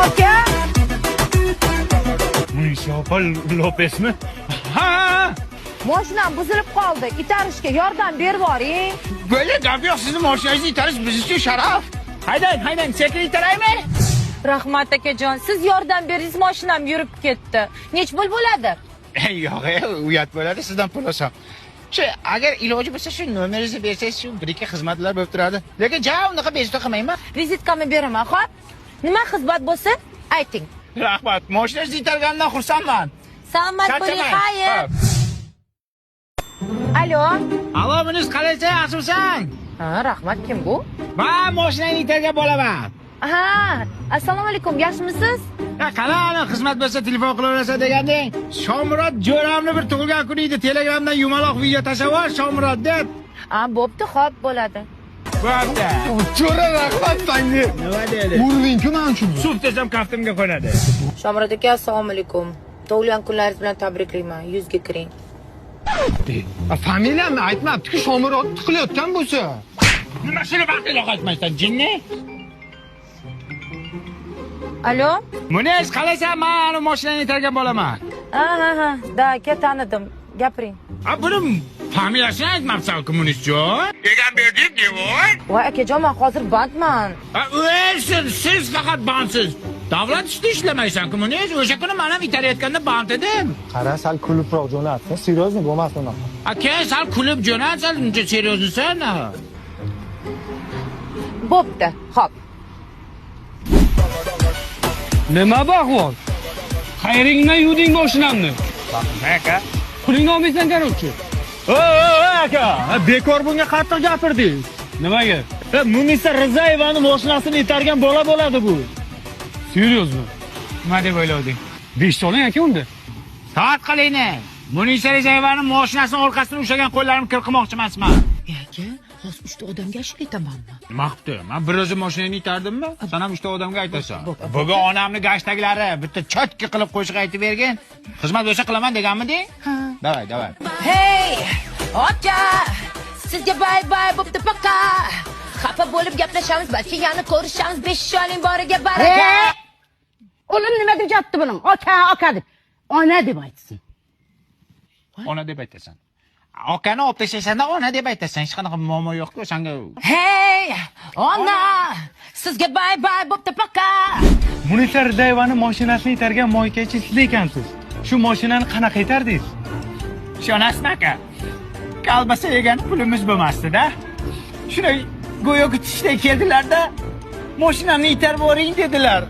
Aka. Munisa opa Lopesmi? Ha! Mashinam buzilib qoldi. Itarishga yordam berib yuboring. Böyle gap yo'q, sizni mashinangizni itarish biz uchun sharaf. Haydang, haydang, sekin itaraymi? Rahmat, akajon. Siz yordam berdingiz, mashinam yurib ketdi. Nech pul bo'ladi? Yo'q, uyat bo'ladi sizdan pul olsam. Shu agar iloji bo'lsa, shu nomeringizni bersangiz, shu bir ikki xizmatlar bo'lib turadi. Lekin ja unaqa bezovta qilmayman. Vizitkamni beraman, xo'p? Nima xizmat bo'lsa, ayting. Rahmat. Mashinangizni itarganimdan xursandman. Salomat bo'ling, Charchamang. Xayr. Alo. Alo, Munis, qalaysan, yaxshimisan? Ha, rahmat, kim bu? Man mashinangni itargan bo'laman. Ha, assalomu alaykum, yaxshimisiz? Ha, qani ana xizmat bo'lsa telefon qilaverasan deganding. Shomurod jo'ramni bir tug'ilgan kuni edi. Telegramdan yumaloq video tashlab yubor, Shomurod deb. Ha, bo'pti, xo'p bo'ladi. Bo'pti. Jo'ra, rahmat sanga. Nima dedi? Urding-ku man uchun. Suv desam kaftimga qo'nadi. Shomurod aka, assalomu alaykum. Tug'ilgan kunlaringiz bilan tabriklayman. 100 ga kiring. Familiyamni aytmabdi-ku, Shomurod tiqilayotgan bo'lsa. Nima shuni vaqtida qaytmaysan, jinni? Alo? Munis, qalaysan? Man ana mashinani itargan bo'laman. Ha, ha, ha. Да, aka, tanidim. Gapiring. Ha, buni familiyasini aytmabsan-ku, Munisjon. Egamberdiyev devoy. Voy, akajon, men hozir bandman. Ha, o'lsin, siz faqat bandsiz. Davlat ishida ishlamaysan-ku, Munis. O'sha kuni men ham itarayotganda band edim. Qara, sal kulibroq jo'natsin, серьезный bo'lmasin unaqa. Aka, sal kulib jo'nat, sal uncha серьезный san. Bo'pti, xo'p. Nima bu ahvol? Qayeringdan yuvding mashinamni? Aka. Pulingni olmaysan, короче. Aka, bekor bunga qattiq gapirdingiz. Nimaga? Munisa Rizayevani mashinasini itargan bola bo'ladi bu. Серьезно? Nima deb o'ylading? 5 oling, aka, unda. Soat qilingni. Munisa Rizayevani mashinasini orqasidan ushlagan qo'llarimni kir qilmoqchi emasman. Aka, hozir uchta odamga ashula aytamanmi? Nima qilibdi? Men bir o'zim mashinani itardimmi? Sen ham uchta odamga aytasan. Bugun onamni gashtaglari bitta чётко qilib qo'shiq aytib bergin. Xizmat bo'lsa qilaman deganmiding? Ha. Давай, давай. Hey, aka, sizga bye bye, bo'pti, пока. Xafa bo'lib gaplashamiz, balki yana ko'rishamiz. 5 oling, boriga baraka. O'g'lim nima deb yotdi buning? Aka, aka deb. Ona deb aytsin. Ona deb aytasan. Akani olib tashlaysanda, ona deb aytasan. Hech qanaqa muammo yo'q-ku sanga. Hey, ona, sizga bye bye, bo'pti, пока. Munisa Rizayevani mashinasini itargan moykachi siz ekansiz. Shu mashinani qanaqa itardingiz? Ishonasizmi, aka? Kolbasa yegan pulimiz bo'lmasdi-da. Shunday go'yoki tushda keldilar-da, mashinamni itarib yuboring dedilar.